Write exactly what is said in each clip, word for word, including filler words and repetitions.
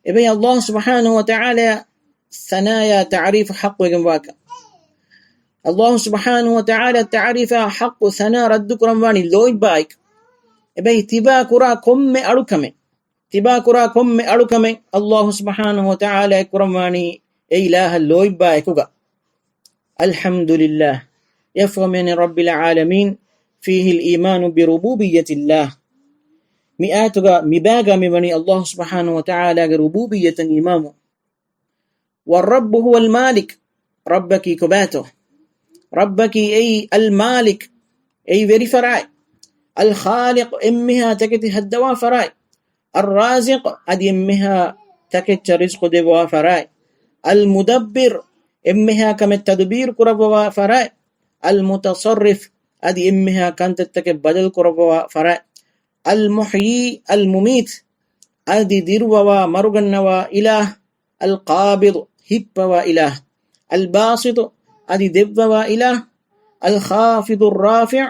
އެބައި ﷲ ސުބްޙާނަހޫ ވަތަޢާލާ ސަނާޔާ ތަޢުރީފު ޙައްޤުވެގެންވާކަން. ﷲ ސުބްޙާނަހޫ ވަތަޢާލާ ތަޢުރީފާ ޙައްޤު ސަނާ ރައްދު ކުރަންވާނީ ލޯތްބާއެކު. އެބައި ތިބާ ކުރާ ކޮންމެ އަޅުކަމެއް، ތިބާ ކުރާ ކޮންމެ އަޅުކަމެއް ﷲ ސުބްޙާނަހޫ ވަތަޢާލާ އެއްކުރަންވާނީ އެ އިލާހަށް ލޯތްބާއެކުގަ. الحمد لله، يفهم من رب العالمين، فيه الإيمان بربوبية الله. މި އާޔަތުގަ މިބާގަ މިވަނީ ﷲ ސުބްޙާނަހޫ ވަތަޢާލާގެ ރުބޫބިއްޔަތަށް އީމާން. والرب هو المالك، ރައްބަކީ ކޮބާތޯ؟ ރައްބަކީ އެއީ އަލްމާލިކް، އެއީ ވެރިފަރާތް. އަލްޚާލިޤު، އެންމެހާ ތަކެތި ހައްދަވާ ފަރާތް. އައްރާޒިޤު، އަދި އެންމެހާ ތަކެއްޗަށް ރިޒްޤު ދެއްވާ ފަރާތް. އަލްމުދައްބިރު، އެންމެހާ ކަމެއް ތަދުބީރު ކުރައްވަވާ ފަރާތް. އަލްމުތަޞައްރިފު، އަދި އެންމެހާ ކަންތައްތަކެއް ބަދަލު ކުރައްވަވާ ފަރާތް. އަލްމުޙްޔީ އަލްމުމީތު، އަދި ދިރުވަވާ މަރުގަންނަވާ އިލާހު. އަލްޤާބިޟު، ހިއްޕަވާ އިލާހު. އަލްބާސިޠު، އަދި ދެއްވަވާ އިލާހު. އަލްޚާފިޟު އައްރާފިޢު،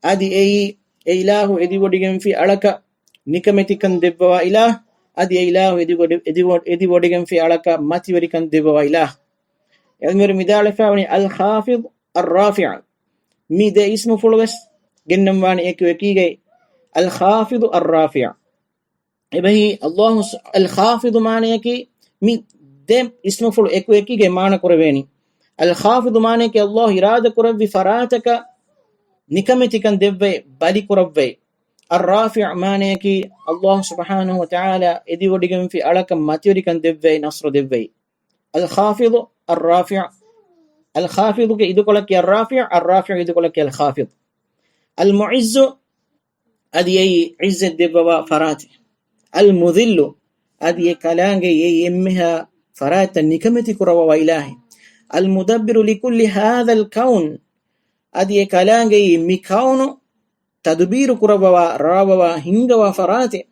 އަދި އެއީ އެ އިލާހު އެދިވޮޑިގެންފި އަޅަކަށް ނިކަމެތިކަން ދެއްވަވާ އިލާހު، އަދި އެ އިލާހު އެދިވޮޑި-، އެދިވޮ-، އެދިވޮޑިގެންފި އަޅަކަށް މަތިވެރިކަން ދެއްވަވާ އިލާހު. އެޅުމުވެރި މިދާޅުވެފަވަނީ އަލްޚާފިޟު އައްރާފިޢު. މި ދެ އިސްމުފުޅުވެސް ގެންނަންވާނެ އެކު އެކީގައި. އަލްޚާފިޟު އައްރާފިޢު. އެބަހީ ﷲ ސު-، އަލްޚާފިޟު މާނަޔަކީ މި ދެ އިސްމުފުޅު އެކު އެކީގައި މާނަ ކުރެވޭނީ. އަލްޚާފިޟު މާނަޔަކީ ﷲ އިރާދަ ކުރެއްވި ފަރާތަކަށް ނިކަމެތިކަން ދެއްވައި، ބަލި ކުރައްވައި. އައްރާފިޢު މާނަޔަކީ ﷲ ސުބްޙާނަހޫ ވަތަޢާލާ އެދިވޮޑިގެންފި އަޅަކަށް މަތިވެރިކަން ދެއްވައި، ނަޞްރު ދެއްވައި. އަލްޚާފިޟު އައްރާފިޢު. އަލްޚާފިޟުގެ އިދިކޮޅަކީ އައްރާފިޢު، އައްރާފިޢު އިދިކޮޅަކީ އަލްޚާފިޟު. އަލްމުޢިއްޒު، އަދި އެއީ ޢިއްޒަތް ދެއްވަވާ ފަރާތެއް. އަލްމުޛިއްލު، އަދި އެ ކަލާނގެ އެއީ އެންމެހާ ފަރާތްތައް ނިކަމެތި ކުރައްވަވާ އިލާހެއް. އަލްމުދައްބިރު ލިކުއްލި ހާޛަލް ކައުން، އަދި އެ ކަލާނގެ އެއީ މި ކައުނު ތަދުބީރު ކުރައްވަވާ، ރާވަވާ، ހިންގަވާ ފަރާތެއް.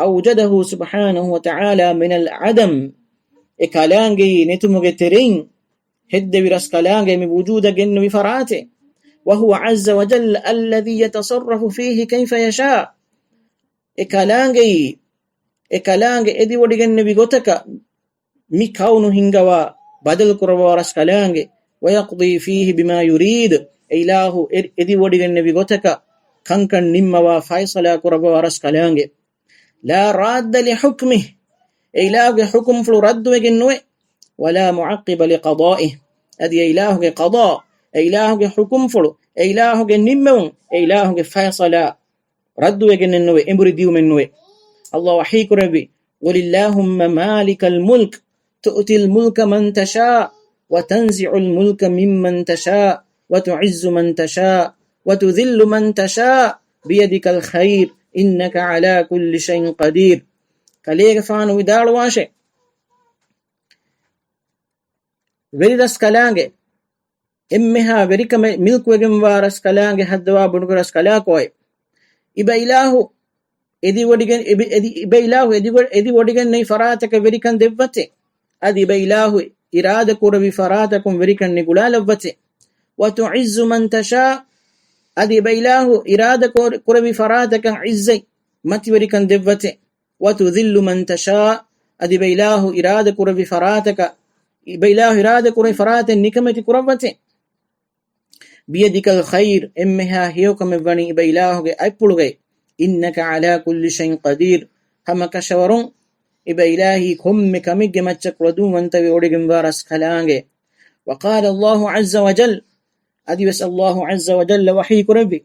أوجده سبحانه وتعالى من العدم، އެ ކަލާނގެއީ ނެތުމުގެ ތެރެއިން ހެއްދެވި ރަސްކަލާނގެ މި ވުޖޫދަށް ގެންނެވި ފަރާތެއް. وهو عز وجل الذي يتصرف فيه كيف يشاء. އެ ކަލާނގެއީ، އެ ކަލާނގެ އެދިވޮޑިގެންނެވި ގޮތަކަށް މި ކައުނު ހިންގަވާ، ބަދަލު ކުރައްވާ ރަސްކަލާނގެ. ويقضي فيه بما يريد، އެ އިލާހު އެ-، އެދިވޮޑިގެންނެވި ގޮތަކަށް ކަންކަން ނިންމަވާ، ފައިސަލާ ކުރައްވާ ރަސްކަލާނގެ. لا راد لحكمه، އެ އިލާހުގެ ޙުކުމްފުޅު ރައްދުވެގެން ނުވޭ. ولا معقب لقضائه، އަދި އެ އިލާހުގެ ޤަޟާ، އެ އިލާހުގެ ޙުކުމްފުޅު، އެ އިލާހުގެ ނިންމެވުން، އެ އިލާހުގެ ފައިސަލާ ރައްދުވެގެނެއް ނުވޭ، އެނބުރި ދިއުމެއް ނުވޭ. ﷲ ވަޙީ ކުރެއްވި، قل اللهم مالك الملك تؤتي الملك من تشاء وتنزع الملك ممن تشاء وتعز من تشاء وتذل من تشاء بيدك الخير إنك على كل شيء قدير. ކަލޭގެފާނު ވިދާޅުވާށޭ، ވެރި ރަސްކަލާނގެ، އެންމެހާ ވެރިކަމެއް މިލްކުވެގެންވާ ރަސްކަލާނގެ، ހައްދަވާ ބޮޑުގެ ރަސްކަލާކޯއެ. އިބަ އިލާހު އެދިވޮޑިގެން، އިބަ-، އެދި-، އިބަ އިލާހު އެދިވޮ-، އެދިވޮޑިގެންނެވި ފަރާތަކަށް ވެރިކަން ދެއްވަތޭ. އަދި އިބަ އިލާހު އިރާދަ ކުރެއްވި ފަރާތަކުން ވެރިކަން ނިގުޅާލައްވަތޭ. وتعز من تشاء، އަދި އިބަ އިލާހު އިރާދަ ކުރ-، ކުރެއްވި ފަރާތަކަށް ޢިއްޒަތް، މަތިވެރިކަން ދެއްވަތޭ. وتذل من تشاء، އަދި އިބަ އިލާހު އިރާދަ ކުރެއްވި ފަރާތަކަށް، އިބަ އިލާހު އިރާދަ ކުރެއްވި ފަރާތެއް ނިކަމެތި ކުރައްވަތޭ. بيدك الخير، އެންމެހާ ހެޔޮކަމެއް ވަނީ އިބަ އިލާހުގެ އަތްޕުޅުގައި. إنك على كل شيء قدير، ހަމަ ކަށަވަރުން އިބަ އިލާހީ ކޮންމެ ކަމެއްގެ މައްޗަށް ކުޅަދުންވަންތަވެ ވޮޑިގެންވާ ރަސްކަލާނގެ. وقال الله عز وجل، އަދިވެސް ﷲ ޢައްޒަ ވަޖައްލަ ވަޙީ ކުރެއްވި،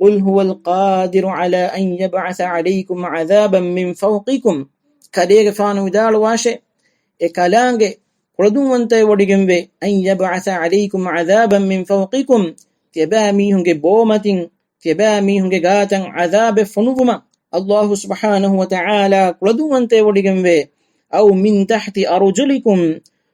قل هو القادر على أن يبعث عليكم عذابا من فوقكم، ކަލޭގެފާނު ވިދާޅުވާށޭ، އެ ކަލާނގެ ކުޅަދުންވަންތަވެ ވޮޑިގެންވޭ، أن يبعث عليكم عذابا من فوقكم، ތިޔަބައިމީހުންގެ ބޯމަތިން، ތިޔަބައިމީހުންގެ ގާތަށް ޢަޛާބެއް ފޮނުއްވުމަށް ﷲ ސުބްޙާނަހޫ ވަތަޢާލާ ކުޅަދުންވަންތަވެ ވޮޑިގެންވޭ. أو من تحت أرجلكم،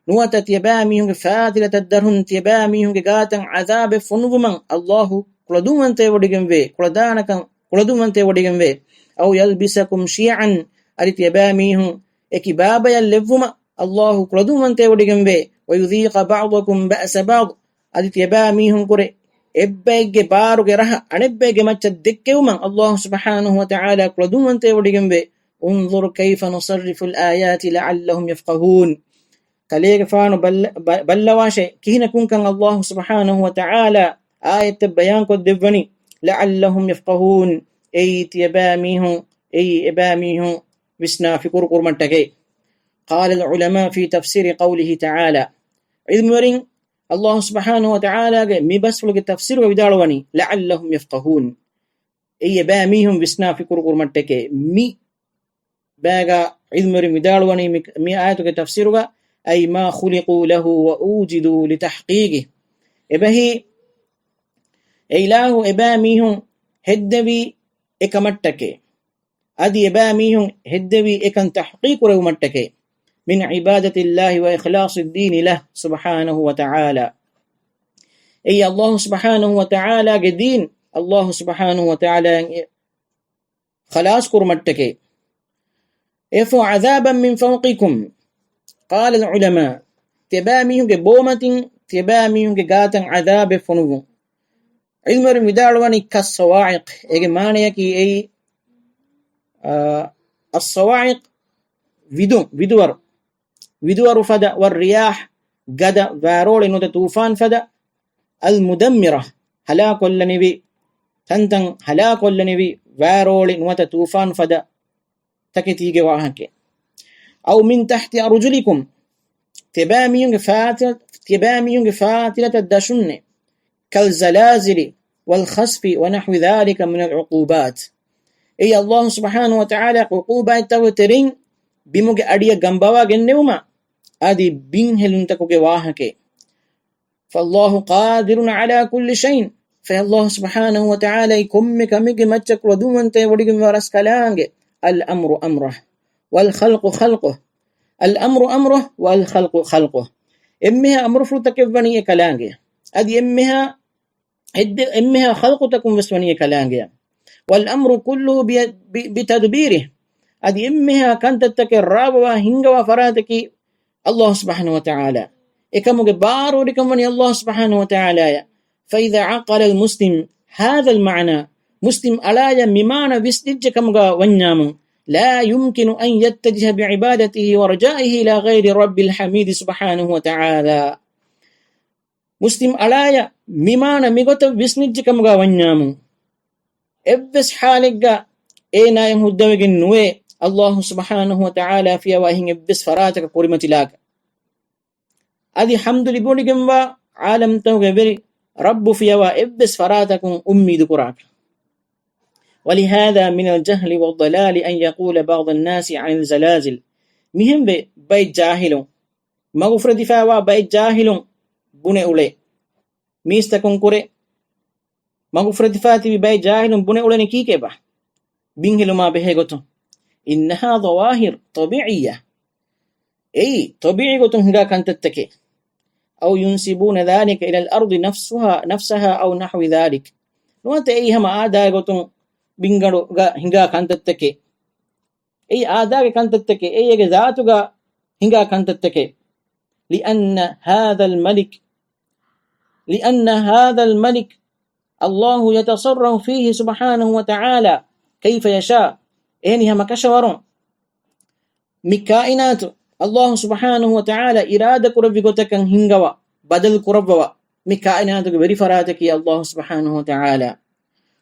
ނުވަތަ ތިޔަބައިމީހުންގެ ފާތިލަތައް ދަށުން ތިޔަބައިމީހުންގެ ގާތަށް ޢަޛާބެއް ފޮނުއްވުމަށް ﷲ ކުޅަދުންވަންތަވެ ވޮޑިގެންވޭ، ކުޅަދާނަކަން ކުޅަދުންވަންތަވެ ވޮޑިގެންވޭ. أو يلبسكم شيعا، އަދި ތިޔަބައިމީހުން އެކި ބާބަޔަށް ލެއްވުމަށް ﷲ ކުޅަދުންވަންތަވެ ވޮޑިގެންވޭ. ويذيق بعضكم بأس بعض، އަދި ތިޔަބައިމީހުންކުރެ އެއްބައެއްގެ ބާރުގެ ރަހަ އަނެއްބައެއްގެ މައްޗަށް ދެއްކެވުމަށް ﷲ ސުބްޙާނަހޫ ވަތަޢާލާ ކުޅަދުންވަންތަވެ ވޮޑިގެންވޭ. انظر كيف نصرف الآيات لعلهم يفقهون. ކަލޭގެފާނު ބައްލަ-، ބަ-، ބައްލަވާށޭ، ކިހިނަކުންކަން ﷲ ސުބްޙާނަހޫ ވަތަޢާލާ އާޔަތްތައް ބަޔާންކޮށްދެއްވަނީ، لعلهم يفقهون، އެއީ ތިޔަބައިމީހުން، އެއީ އެބައިމީހުން ވިސްނާ ފިކުރު ކުރުމަށްޓަކައި. قال العلماء في تفسير قوله تعالى. ޢިލްމުވެރިން ﷲ ސުބްޙާނަހޫ ވަތަޢާލާގެ މި ބަސްފުޅުގެ ތަފްސީރުގަ ވިދާޅުވަނީ، لعلهم يفقهون، އެއީ އެބައިމީހުން ވިސްނާ ފިކުރު ކުރުމަށްޓަކައި. މި ބައިގަ ޢިލްމުވެރިން ވިދާޅުވަނީ މި، މި އާޔަތުގެ ތަފްސީރުގަ، أي ما خلقوا له وأوجدوا لتحقيقه. އެބަހީ، އެ އިލާހު އެބައިމީހުން ހެއްދެވީ އެކަމަށްޓަކައި. އަދި އެބައިމީހުން ހެއްދެވީ އެކަން ތަޙްޤީޤު ކުރެވުމަށްޓަކައި. من عبادة الله وإخلاص الدين له سبحانه وتعالى. އެއީ ﷲ ސުބްޙާނަހޫ ވަތަޢާލާގެ ދީން، ﷲ ސުބްޙާނަހޫ ވަތަޢާލާއަށް ޚަލާޞް ކުރުމަށްޓަކައި. އެ فعذابا من فوقكم. قال العلماء، ތިޔަބައިމީހުންގެ ބޯމަތިން، ތިޔަބައިމީހުންގެ ގާތަށް ޢަޛާބެއް ފޮނުއްވުން. ޢިލްމުވެރިން ވިދާޅުވަނީ كالصواعق، އޭގެ މާނަޔަކީ އެއީ، އާ، الصواعق، ވިދު، ވިދުވަރު. ވިދުވަރު ފަދަ، والرياح، ގަދަ، ވާރޯޅި ނުވަތަ ތޫފާން ފަދަ، المدمرة، ހަލާކުކޮށްލަނިވި، ތަންތަން ހަލާކުކޮށްލަނިވި ވާރޯޅި ނުވަތަ ތޫފާން ފަދަ ތަކެތީގެ ވާހަކަ. أو من تحت أرجلكم، ތިޔަބައިމީހުންގެ ފާތިލަ-، ތިޔަބައިމީހުންގެ ފާތިލަތައް ދަށުންނެ، كالزلازل والخسف ونحو ذلك من العقوبات. އެއީ ﷲ ސުބްޙާނަހޫ ވަތަޢާލާ ޢުޤޫބާތްތަކުގެ ތެރެއިން ބިމުގެ އަޑިއަށް ގަނބަވާ ގެންނެވުމާ، އަދި ބިންހެލުންތަކުގެ ވާހަކައެއް. فالله قادر على كل شيء. ފެ ﷲ ސުބްޙާނަހޫ ވަތަޢާލާ ކޮންމެ ކަމެއްގެ މައްޗަށް ކުޅަދުންވަންތައެއް ވޮޑިގެންވާ ރަސްކަލާނގެ. الأمر أمره والخلق خلقه. الأمر أمره والخلق خلقه. އެންމެހާ އަމުރުފުޅުތަކެއްވަނީ އެ ކަލާނގެ. އަދި އެންމެހާ އެއްދެ-، އެންމެހާ ޚަލްޤުތަކުން ވެސް ވަނީ އެ ކަލާނގެއަށް. والأمر كله بي-، بي-، بتدبيره. އަދި އެންމެހާ ކަންތައްތަކެއް ރާވަވާ ހިންގަވާ ފަރާތަކީ ﷲ ސުބްޙާނަހޫ ވަތަޢާލާ. އެކަމުގެ ބާރުވެރިކަން ވަނީ ﷲ ސުބްޙާނަހޫ ވަތަޢާލާއަށް. فإذا عقل المسلم هذا المعنى، މުސްލިމް އަޅާޔަށް މި މާނަ ވިސްނިއްޖެ ކަމުގަ ވަންޏާމު، لا يمكن أن يتجه بعبادته ورجائه إلى غير رب الحميد سبحانه وتعالى. މުސްލިމް އަޅާޔަށް މި މާނަ މިގޮތަށް ވިސްނިއްޖެ ކަމުގަ ވަންޏާމު، އެއްވެސް ޙާލެއްގަ އޭނާއަށް ހުއްދަވެގެން ނުވޭ ﷲ ސުބްޙާނަހޫ ވަތަޢާލާ ފިޔަވާ އެހެން އެއްވެސް ފަރާތަކަށް ކުރިމަތިލާކަށް. އަދި ޙަމްދު ލިބިވޮޑިގެންވާ ޢާލަމްތަކުގެ ވެރި ރައްބު ފިޔަވާ އެއްވެސް ފަރާތަކުން އުއްމީދު ކުރާކަށް. ولهذا من الجهل والضلال أن يقول بعض الناس عن الزلازل. މިހެންވެ، ބައެއް ޖާހިލުން، މަގުފުރެދިފައިވާ ބައެއް ޖާހިލުން ބުނެ އުޅޭ، މީސްތަކުން ކުރެ، މަގުފުރެދިފައި ތިބި ބައެއް ޖާހިލުން ބުނެ އުޅެނީ ކީކޭބާ؟ ބިންހެލުމާ ބެހޭ ގޮތުން. إنها ظواهر طبيعية. އެއީ ޠަބީޢީ ގޮތުން ހިނގާ ކަންތައްތަކެއް. أو ينسبون ذلك إلى الأرض نفسها، نفسها أو نحو ذلك. ނުވަތަ އެއީ ހަމަ އާދައިގެ ގޮތުން ބިންގަނޑުގަ ހިނގާ ކަންތައްތަކެއް. އެއީ އާދައިގެ ކަންތައްތަކެއް، އެއީ އޭގެ ޒާތުގަ ހިނގާ ކަންތައްތަކެއް. لأن هذا الملك، لأن هذا الملك الله يتصرف فيه سبحانه وتعالى كيف يشاء. އެހެނިހެން ހަމަކަށަވަރުން މި ކާއިނާތު ﷲ ސުބްޙާނަހޫ ވަތަޢާލާ އިރާދަ ކުރެއްވި ގޮތަކަށް ހިންގަވާ، ބަދަލު ކުރައްވަވާ، މި ކާއިނާތުގެ ވެރި ފަރާތަކީ ﷲ ސުބްޙާނަހޫ ވަތަޢާލާ.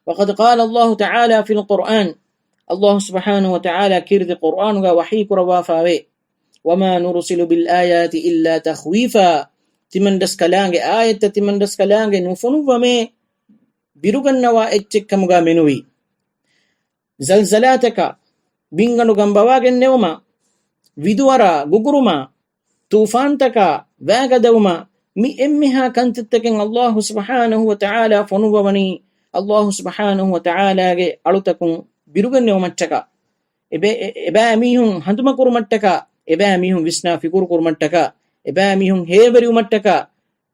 وقد قال الله تعالى في القرآن، ﷲ ސުބްޙާނަހޫ ވަތަޢާލާ ކީރިތި ޤުރްއާނުގަ ވަޙީ ކުރައްވާފައިވޭ، وما نرسل بالآيات إلا تخويفا، ތިމަން ރަސްކަލާނގެ އާޔަތްތައް ތިމަން ރަސްކަލާނގެ ނުފޮނުއްވަމޭ، ބިރުގަންނަވާ އެއްޗެއް ކަމުގަ މެނުވީ. ޒަލްޒަލާތަކާ، ބިންގަނޑު ގަނބަވާގެންނެވުމާ، ވިދުވަރާ، ގުގުރުމާ، ތޫފާންތަކާ، ވައިގަދަވުމާ، މި އެންމެހާ ކަންތައްތަކެއް ﷲ ސުބްޙާނަހޫ ވަތަޢާލާ ފޮނުއްވަވަނީ، ﷲ ސުބްޙާނަހޫ ވަތަޢާލާގެ އަޅުތަކުން ބިރުގެންނެވުމަށްޓަކާ. އެބަ-، އެ-، އެބައިމީހުން ހަނދުމަކުރުމަށްޓަކާ، އެބައިމީހުން ވިސްނާ ފިކުރުކުރުމަށްޓަކާ، އެބައިމީހުން ހޭވެރިވުމަށްޓަކާ،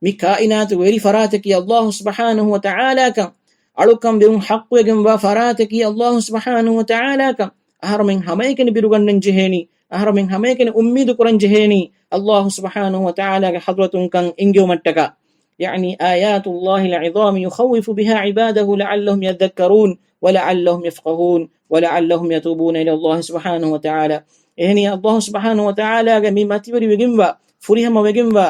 މި ކާއިނާތު ވެރި ފަރާތަކީ ﷲ ސުބްޙާނަހޫ ވަތަޢާލާކަން، އަޅުކަން ވެރުން ޙައްޤުވެގެންވާ ފަރާތަކީ ﷲ ސުބްޙާނަހޫ ވަތަޢާލާކަން. އަހަރުމެން ހަމައެކަނި ބިރުގަންނަން ޖެހޭނީ، އަހަރުމެން ހަމައެކަނި އުއްމީދު ކުރަން ޖެހޭނީ، ﷲ ސުބްޙާނަހޫ ވަތަޢާލާގެ ޙަޟްރަތުންކަން އެންގެވުމަށްޓަކާ. يعني آيات الله العظام يخوف بها عباده لعلهم يذكرون ولعلهم يفقهون ولعلهم يتوبون إلى الله سبحانه وتعالى. އެހެނީ، އައްލާހު ސުބްޙާނަހު ވަތަޢާލާގެ މި މަތިވެރިވެގެންވާ، ފުރިހަމަވެގެންވާ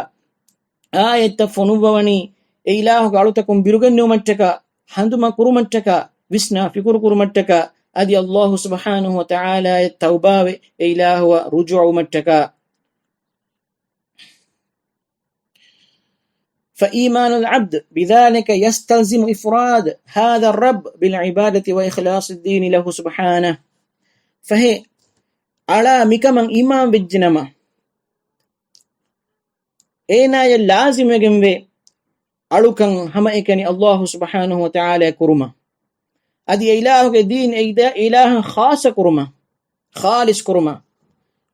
އާޔަތްތައް ފޮނުއްވަވަނީ، އެ އިލާހުގެ އަޅުތަކުން ބިރުގެންނެވުމަށްޓަކާ، ހަނދުމަ ކުރުމަށްޓަކާ، ވިސްނާ ފިކުރު ކުރުމަށްޓަކާ، އަދި އައްލާހު ސުބްޙާނަހު ވަތަޢާލާއަށް ތައުބާވެ، އެ އިލާހުއަށް ރުޖޫޢަވުމަށްޓަކާ. فإيمان العبد بذلك يستلزم إفراد هذا الرب بالعبادة وإخلاص الدين له سبحانه. ފަހެ، އަޅާ މިކަމަށް އީމާން ވެއްޖެނަމަ، އޭނާޔަށް ލާޒިމްވެގެންވޭ އަޅުކަން ހަމައެކަނި އައްލާހު ސުބްޙާނަހު ވަތަޢާލާއަށް ކުރުމަށް، އަދި އެ އިލާހުގެ ދީން އެ އިލާ-، އެ އިލާހަށް ޚާއްޞަ ކުރުމަށް، ޚާލިޞް ކުރުމަށް.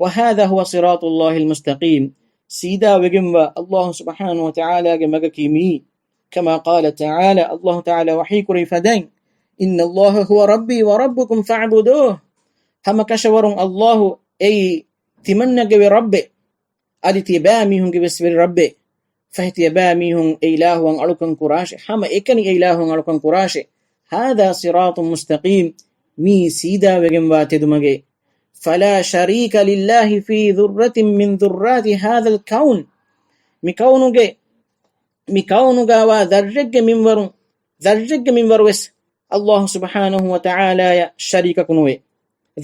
وهذا هو صراط الله المستقيم. ސީދާ ވެގެންވާ އައްލާހު ސުބްޙާނަހު ވަތަޢާލާގެ މަގަކީ މިއީ. كما قال تعالى، އައްލާހު ތަޢާލާ ވަޙީ ކުރެވި ފަދައިން، إن الله هو ربي وربكم فاعبدوه. ހަމަ ކަށަވަރުން އައްލާހު އެއީ ތިމަންނަގެ ވެ ރައްބެއް، އަދި ތިޔަބައިމީހުންގެ ވެސް ވެރި ރައްބެއް. ފަހެ ތިޔަބައިމީހުން އެ އިލާހުއަށް އަޅުކަން ކުރާށޭ، ހަމަ އެކަނި އެ އިލާހުއަށް އަޅުކަން ކުރާށޭ. هذا صراط مستقيم، މީ ސީދާވެގެންވާ ތެދުމަގޭ. فلا شريك لله في ذرة من ذرات هذا الكون. މި ކައުނުގެ، މި ކައުނުގަވާ ޛައްރެއްގެ މިންވަރު، ޛައްރެއްގެ މިންވަރު ވެސް އައްލާހު ސުބްޙާނަހު ވަތަޢާލާއަށް ޝަރީކަކު ނުވޭ.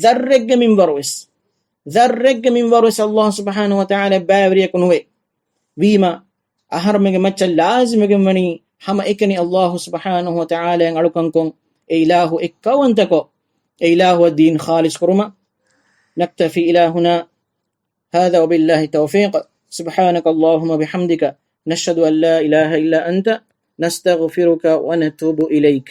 ޛައްރެއްގެ މިންވަރު ވެސް، ޛައްރެއްގެ މިންވަރު ވެސް އައްލާހު ސުބްޙާނަހު ވަތަޢާލާއަށް ބައިވެރިޔަކު ނުވޭ. ވީމާ، އަހަރުމެންގެ މައްޗަށް ލާޒިމްވެގެންވަނީ ހަމަ އެކަނި އައްލާހު ސުބްޙާނަހު ވަތަޢާލާއަށް އަޅުކަންކޮށް، އެ އިލާހު އެއްކައުވަންތަކޮށް، އެ އިލާހުއަށް ދީން ޚާލިޞް ކުރުމަށް. نكتفي إلى هنا. هذا وبالله التوفيق. سبحانك اللهم وبحمدك، نشهد أن لا إله إلا أنت، نستغفرك ونتوب إليك.